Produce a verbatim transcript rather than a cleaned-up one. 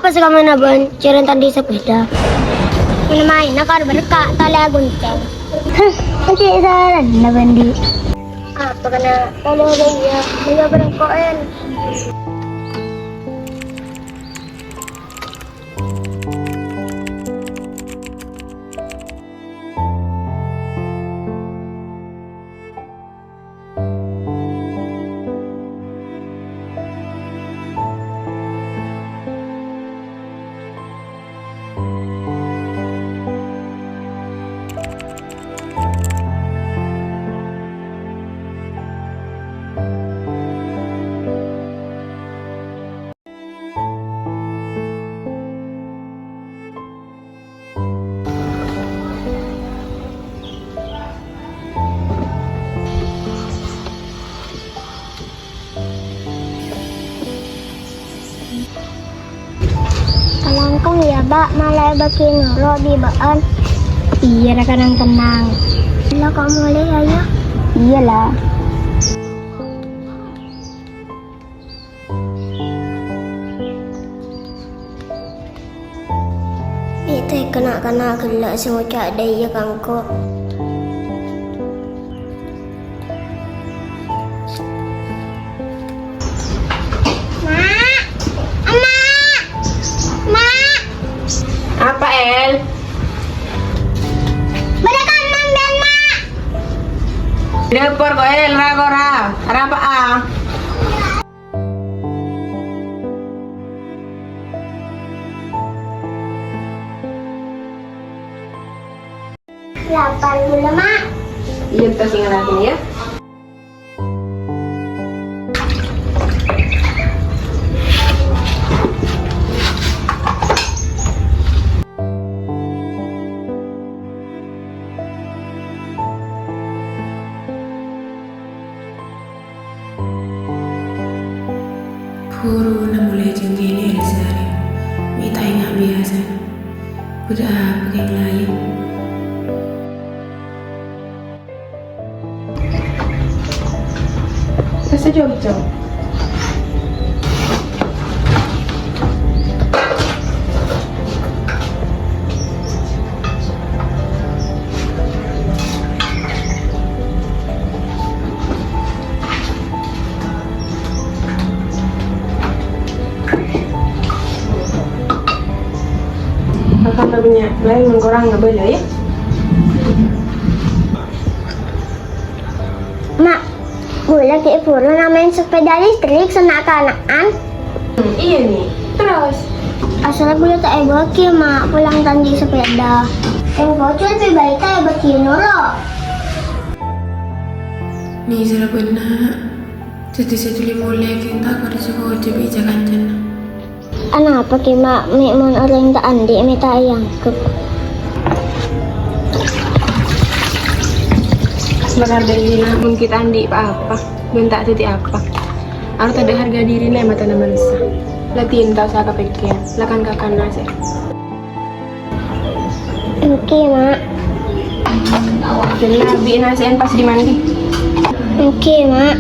Pas kamana bân, jhârân tandhi sepeda. Mènta maènna kar berka', talè agoncèng. Hah, lagi saranna bân di. Apa kena talè bân ya, bân ya berengko' en. Kalangkong ya, Bâ', mala èbâghi noro' bi' bâ'ân. Iyâ, ra-kanang tennang. Ella ko' molè, ayo. Iyâ la. Ètè na'-kana' ghellâ' sè ngoca' dâ' iyâ ka engko'. Ma'! Emma'! Ma'! Apa, El? Bâdâ kamma, Emma'? Dâpor ko', El, ra-kora. Rapa'a. Lapar ghulâ, Ma'. Iyâ, tas ingat aku ya. Buru na molaè jhâ' kènè' rè sarè, mè' ta' enga' biyasana. Bâdâ apa kèng laèn? Sasa jhujhur. Kakak nggak punya lain, mengkorang nggak boleh ya? Ma', ghulâ ghi' buru na maèn sepeda listrik sè na'-kana'an. Hmm, iyâ, Ni. Terros? Asalla ghulâ ta' èbâghi, Ma', polana ta' andi' sepeda. Engko' lebbi baik ta' èbâghi noro'. Ni, sèra bâ'na. Dhâddhi sè dhuli molè kèng ta' padâ sè koca bi' ca-kancana. Anapa kè, Ma', mè' mon orèng ta' andi' mè' ta' èangghep? Mon kita andi' pa-apa, bân ta' dhâddhi apa. Arè tadâ' harga diri lè matana manossa. La Tin, ta' osa kapèkkèr, la kan kakana sè. Èngghi, Ma'. Bella, bi' nasè'en pas dimandi. Èngghi, Ma'.